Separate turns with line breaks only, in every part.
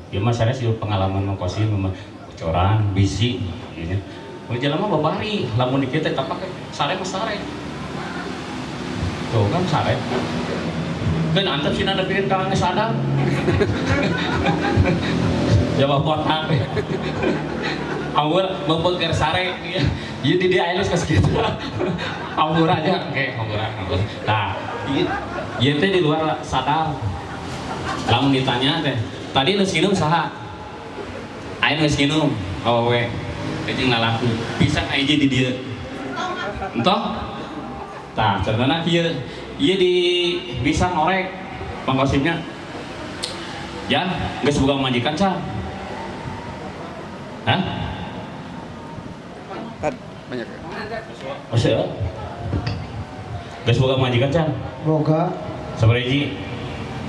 Ieu mah sanes ieu pengalaman Mang Kosim mah bocoran bisi ieu nya. Mun jelema babari, lamun di kieu teh tapak sare mah sare. Tuh kan sare. Kan antep sina nepikeun ka geus sadar. Jawab kotak. Hampura bebeger sare. Ieu di dia aya geus kitu. Hampura aja, oke, hampura. Hampura. Nah, ieu teh di luar sadar. Lamun ditanya teh, tadi geus nginum saha? Aya geus nginum, awewe. Jeung lalaki. Bisa hiji di dieu. Entoh? Tah, ceritana kieu. Ieu di bisa ngorek Bang Kosimnya. Ya, geus boga majikan can? Hah?
Tad, banyak ya.
Masih ya? Geus boga majikan can?
Boga.
Sabaraha hiji?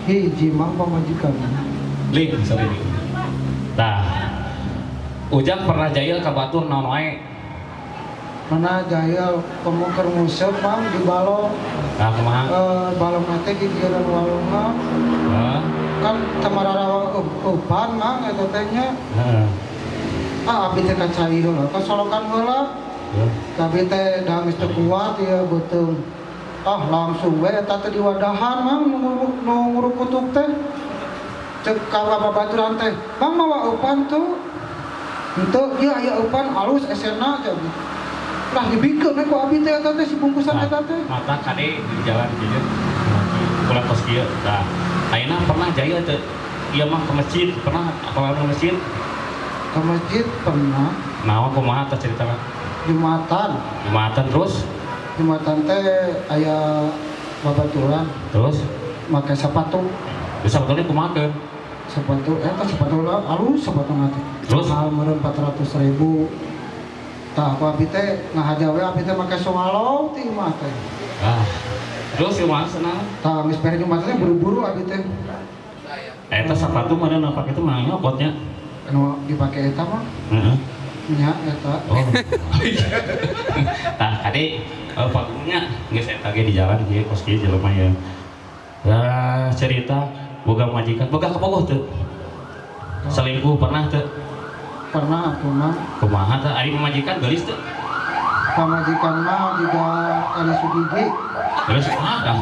Hiji, Mang, pamajikan.
Lih, sorry. Tah. Ujang pernah jahil ka batur naon wae?
Mana jahil komo keur nguseup, Mang, di balong.
Nah, kumaha?
Eh, balong teh gigireun walungan.
Hah?
Kan tamararawa eupan, Mang, eta teh nya.
Heeh.
Ah, abi teh ka cai heula, ka solokan heula.
Ya.
Tapi teh da geus teu kuat ieu beuteung. Ah, langsung we eta teh diwadahan, Mang, nu ngurukutuk teh. Cek ka babaturan teh, "Mang, mawa eupan tuh?" "Henteu, ieu aya eupan alus esena," cek. Lah, dibikeun we ku abi teh eta teh si bungkusan
Nah,
eta teh.
Mata kade di jalan kieu. Pulang kos kieu. Tah, ayeuna pernah jahil teu? Ieu mah ke masjid, pernah apa ke masjid?
Ke masjid pernah.
Naon, kumaha tah ceritana?
Jumatan.
Jumatan, terus?
Jumatan teh aya babaturan
Terus?
Make sepatu.
Bisa betulnya kumaha keun?
Sepatu eta sepatu lah alus sepatu teh.
Terus?
Mahal meureun 400 ribu. Tah, ku abi teh ngahaja we, abi teh make swallow ti imah teh.
Ah. Terus kumaha senang?
Tah, geus beres Jumatan teh buru-buru abi teh.
Eta sepatu mana napak itu mah nyokotnya.
Anu dipake eta mah
Heeh.
nya eta.
Oh. Tah, kade pagungnya geus eta ge di jalan kieu kos kieu jelema ya. Lah, cerita boga majikan, boga kabogoh teu? Selingkuh pernah teu?
Pernah atuh, mah.
Kumaha teh ari pamajikan geulis teu?
Pamajikan mah jiga Eli Sugigi.
Terus ah.